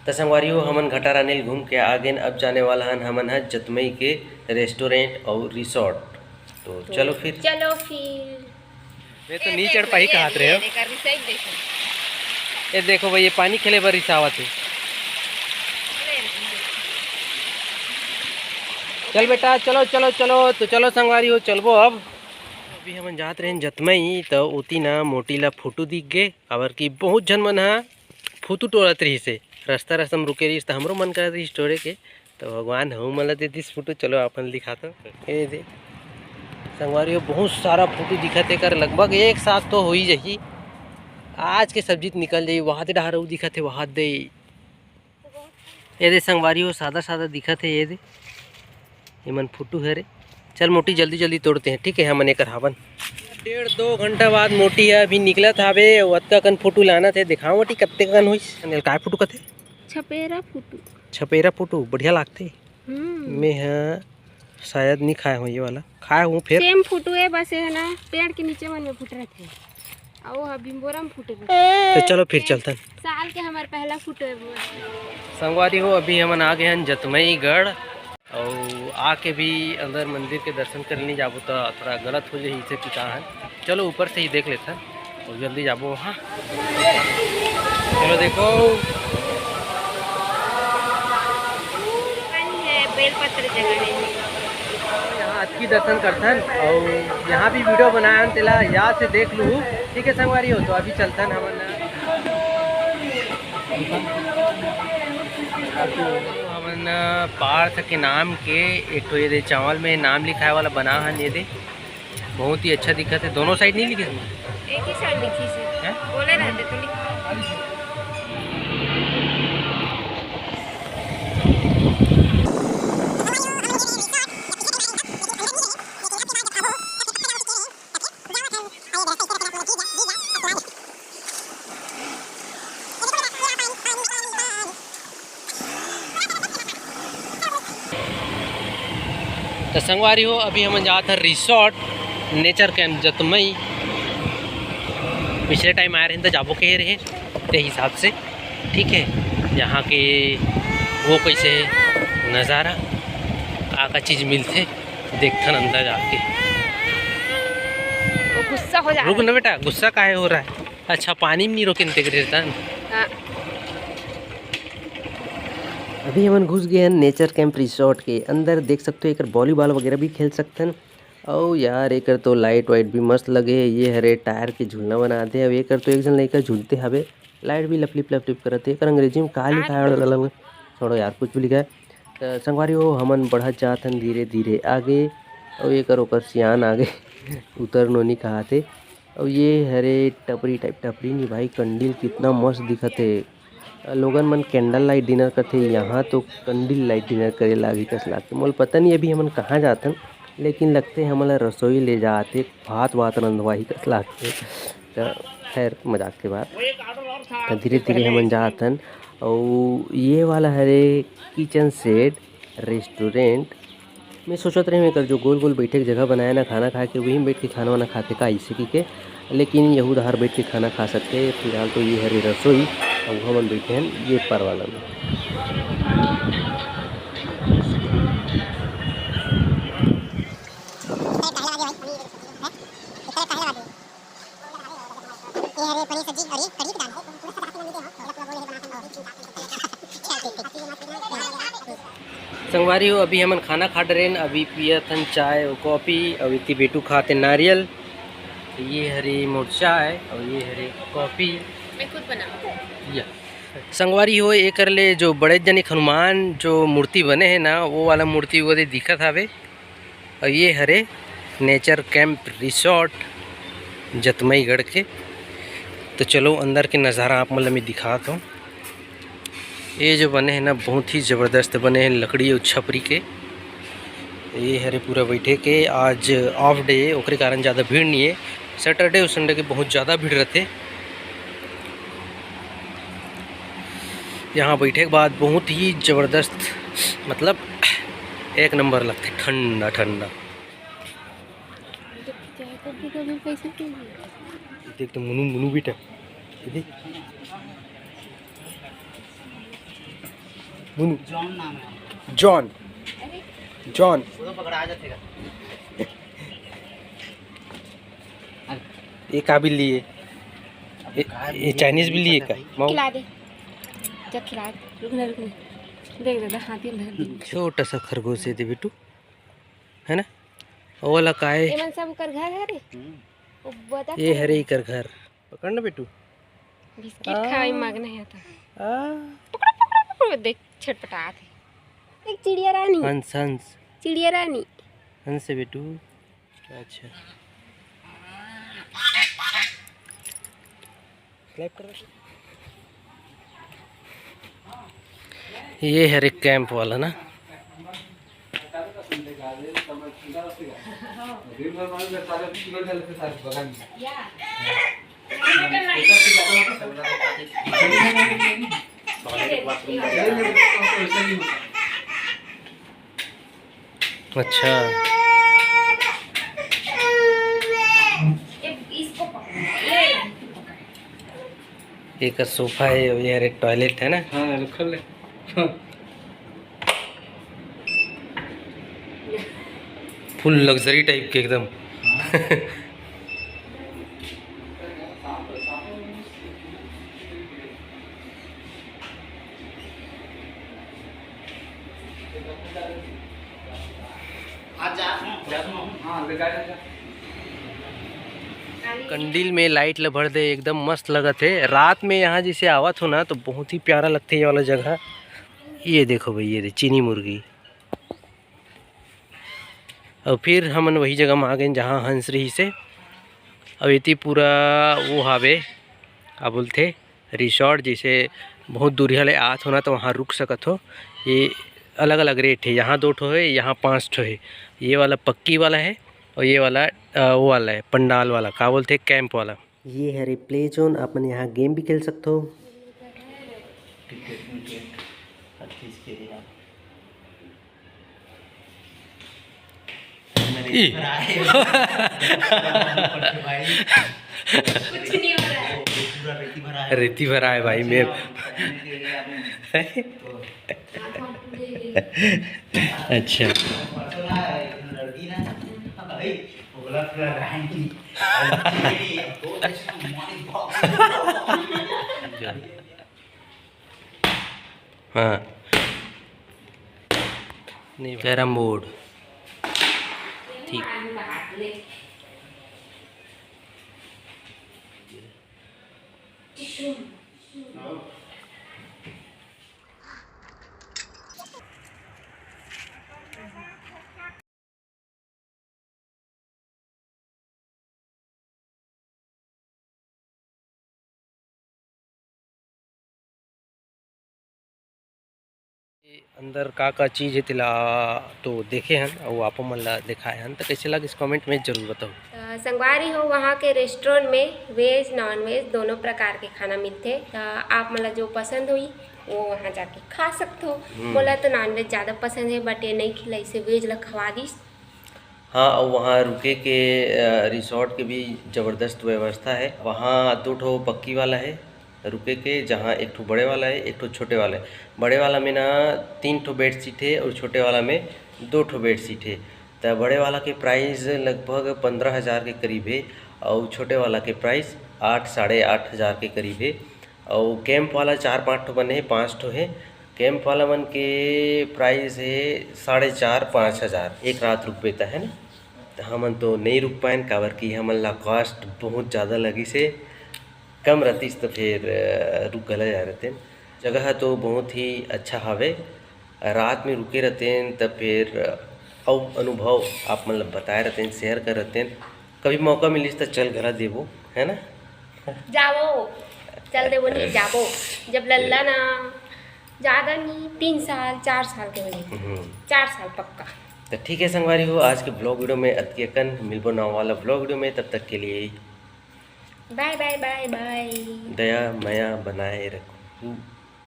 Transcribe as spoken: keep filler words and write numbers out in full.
त संगवारी हो, हमन घटारानेल घूम के आ गेन। अब जाने वाला हन हमन ह जतमई के रेस्टोरेंट अउ रिसोर्ट। तो चलो फिर। चलो फिर। मैं तो नहीं चढ़ पाई, कहत रहे हो। ये देखो भाई, ये पानी खेले बर रिसावत है। चल बेटा, चलो, चलो, चलो। तो चलो संगवारी हो, चलबो अब। अभी हमन जात रहेन जतमई, त ओती ना मोटी ला फोटो दिख गे, काबर कि बहुत झन मन ह फोटो टोरत रहिस हे। रस्ता रस्ता में रुके रहिस, त हमरो मन करत रहिस टोरे के, त भगवान हमन ला दे दिस फोटो। चलो, आपन दिखात हूँ। ए दे संगवारी हो, बहुत सारा फोटो दिखत हे, एकर लगभग एक साथ तो हो ही जाही। आज के सब्जी त निकल जाही। वहाँ दे डहार अउ दिखत हे, वहाँ दे। ये दे संगवारी हो, सादा सादा दिखत हे। ये दे, ये मन फोटो हरे। चल मोटी, जल्दी जल्दी तोड़ते हैं, ठीक है? हमन एकर हावन। डेढ़ दो घंटा बाद मोटी ह अभी निकलत हावे। अउ अतका कन फोटो लानत हे, दिखाओ मोटी, कत्ते कन होइस? अनिल, काय फोटो कथे? छपेरा फोटो। छपेरा फोटो बढ़िया लागथे। हम्म। मैं ह शायद नहीं खाए हूँ ये वाला, खाए हूँ फिर। सेम फोटो है, बस ये है ना, पेड़ के नीचे मन में फुट रहे थे। अउ हा बिम्बोरा में फुटे बस। तो चलो फिर चलतन। साल के हमार पहला फोटो है वो। संगवारी हो, अभी हमन आ गए हैं जतमई गढ़, अउ आके भी अंदर मंदिर के दर्शन कर नहीं जाबो तो थोड़ा गलत हो जाही, इसे कि का है। चलो ऊपर से ही देख लेथन। अउ जल्दी जाबो वहाँ। चलो देखो। पानी है, बेलपत्र जगह है। यहाँ अतकी दर्शन करथन अउ यहाँ भी वीडियो बनाए हन, तेला याद से देख लूहू। ठीक है संगवारी हो, तो अभी चलथन हमन। हमन पार्थ के नाम के एक ठो ये दे चावल में नाम लिखाए वाला बना हन, ये दे। बहुत ही अच्छा दिखत हे। दोनों साइड नहीं लिखे हे? एक ही साइड लिखिस हे। हैं? बोले रहते तो लिख। तो संगवारी हो, अभी हमन जात हन रिसोर्ट नेचर कैंप जतमई। पिछले टाइम आए रहेन तो जाबो कहे रहे, ते हिसाब से, ठीक है, यहाँ के वो कैसे है नज़ारा, का का चीज़ मिलथे, देखथन अंदर जाके। वो गुस्सा हो जा रुक रहा है। ना बेटा, गुस्सा काहे हो रहा है? अच्छा, पानी में नहीं रोके देख रहे तन। हाँ। अभी हमन घुस गए हैं नेचर कैंप रिसोर्ट के अंदर। देख सकते हो, एकर वॉलीबॉल वगैरह भी खेल सकथन। अउ यार, एकर तो लाइट वाइट भी मस्त लगे हे। ये हरे टायर के झूलना बना दे। अब एकर तो एक झन लइका झूलते हवे, लाइट भी लपलिप लपलिप करत हे। एकर अंग्रेजी में का लिखा है? छोड़ो यार, कुछ भी लिखा है। त संगवारी हो, हमन बढ़त जात हन धीरे धीरे आगे। अउ एकर ओकर सियान आगे उतर नोनी कहात हे। अउ ये हरे टपरी टाइप, टपरी नहीं भाई, कंडील कितना मस्त दिखत हे। लोगन मन कैंडल लाइट डिनर करथे, यहाँ तो कंडील लाइट डिनर करे लागही कस लागथे। मोला पता नहीं अभी हमन कहाँ जाथन, लेकिन लगथे हमन ला रसोई ले जात हे, भात वात रंधवाही कस लागथे। त खैर, मजाक के बात। त धीरे धीरे हमन जाथन। अउ ये वाला हरे किचन सेट रेस्टोरेंट। मैं सोचत रहेंव एकर जो गोल गोल बैठे के जगह बनाए ना खाना खाए के, वही में बैठ के खाना वाना खाते का, इसे की के। लेकिन यहू डहार बैठ के खाना खा सकते हैं। फिलहाल तो ये हरे रसोई, अउ हमन बैठे हैं ये पर वाला में। संगवारी हो, अभी हमन खाना खा डरेन, अभी पियत हन चाय अउ कॉफी, अउ इति बेटू खाते नारियल। ये हरे मोर चाय अउ ये हरे कॉफी। मैं खुद बनाऊँ। या संगवारी हो, एकर ले जो बड़े जनिक हनुमान जो मूर्ति बने हे ना, वो वाला मूर्ति वो दे दिखत हवे। अउ ये हरे नेचर कैंप रिसोर्ट जतमईगढ़ के। तो चलो अंदर के नज़ारा आप मन ल मैं दिखात हूँ। ये जो बने हे ना, बहुत ही ज़बरदस्त बने हे लकड़ी अउ छपरी के। ये हरे पूरा बैठे के, आज ऑफ डे हे, ओकरे कारण ज़्यादा भीड़ नहीं है। सैटरडे अउ संडे के बहुत ज़्यादा भीड़ रहते। यहाँ बैठे के बाद बहुत ही ज़बरदस्त, मतलब एक नंबर लगते, ठंडा ठंडा। देख तो मुनू, मुनू बेटा, ये देख। बुनू। जॉन नाम है। जॉन। अरे। जॉन। वो तो पकड़ा जाते का। ये का बिल्ली है? ये, ये चाइनीज बिल्ली है का? माऊ? खिला दे। जा खिला दे। रुक ना, रुक ना। देख दादा, हाथ में धर दे। छोटा सा खरगोश है दे बेटू, है ना? वो वाला का है? ये मन सब ओकर घर है रे। हम्म। वो बता ये का हरे है? एकर घर। पकड़ ना बेटू। बिस्किट आ। खाई मगन है तो। आ। पकड़ो, पकड़ो, पकड़ो, देख छटपटात है। एक चिड़िया रानी। हंस, हंस। चिड़िया रानी। हंस है बेटू। अच्छा। Clap कर। ये हरे कैंप वाला ना। अच्छा। ये इसको पकड़ो, ये एक सोफा है, ये हरे टॉयलेट है ना? हाँ, खोल ले। फुल लग्जरी टाइप के एकदम। कंडील में लाइट ल भर दे, एकदम मस्त लगत हे। रात में यहाँ जैसे आवत हो ना, तो बहुत ही प्यारा लगथे ये वाला जगह। ये देखो भाई, ये दे चीनी मुर्गी। और फिर हमन वही जगह में आ गए, जहाँ हंस रहिसे। अब एती पूरा वो हावे, का बोलथे, रिसॉर्ट। जैसे बहुत दूरिहा ले आत हो ना, तो वहाँ रुक सकत हो। ये अलग-अलग रेट है, यहाँ दो ठो है, यहाँ पाँच ठो है। ये वाला पक्की वाला है और ये वाला, अ, वो वाला है, पंडाल वाला, का बोलथे, कैंप वाला। ये हरे प्ले जोन, आप मन यहाँ गेम भी खेल सकथो। क्रिकेट, क्रिकेट, हर चीज़ के लिए आप ई। कुछ नहीं हो रहा है। पूरा रेती भरा है। रेती भरा है भाई, मैं। अच्छा। हाँ, नहीं, कैरम बोर्ड। ठीक। अंदर का का चीज हे, तेला तो देखे हन, अउ आपो मन ला देखाए हन, त कइसे लगिस, comment में जरूर बताओ। त संगवारी हो, वहाँ के रेस्टोरेंट में वेज, नॉन वेज दोनों प्रकार के खाना मिलथे। त आप मन ला जो पसंद होही, वो वहाँ जाके खा सकथो। हम्म। मोला तो नॉन वेज ज़्यादा पसंद हे, but ये नहीं खिलाइस, वेज ला खवा दिस। हाँ, अउ वहाँ रुके के, अ, रिसॉर्ट के भी जबरदस्त व्यवस्था है। वहाँ दो ठो पक्की वाला है रुके के, जहाँ एक ठो बड़े वाला है, एक ठो छोटे वाला है। बड़े वाला में ना तीन ठो बेडशीट है और छोटे वाला में दो ठो बेडशीट है। त बड़े वाला के प्राइस लगभग पंद्रह हज़ार के करीब है और छोटे वाला के प्राइस आठ, साढ़े आठ हज़ार के करीब है। अउ कैंप वाला चार पाँच ठो बने हे, पाँच ठो हे। कैंप वाला मन के प्राइस हे साढ़े चार, पाँच हज़ार, एक रात रुकबे त, है ना? त हमन तो नइ रुक पाएन, काबर कि हमन ला कॉस्ट बहुत ज़्यादा लगिस हे, कम रहतिस त फिर, अ, रुक घला जाए रहतेन। जगह ह तो बहुत ही अच्छा हवे, रात में रुके रहतेन त फिर अउ अनुभव आप मन ला बताए रहतेन, शेयर कर रहतेन। कभी मौका मिलिस त चल घला देबो, है ना? जाबो, चल देबो नहीं, जाबो। जब लल्ला ना, ज़्यादा नहीं, तीन साल, चार साल के हो जाही। हम्म। चार साल पक्का। त ठीक है संगवारी हो, आज के ब्लॉग वीडियो में अतकी अकन, मिलबो नवा वाला ब्लॉग वीडियो में, तब तक के लिए bye bye bye bye। दया मया बनाए रखू।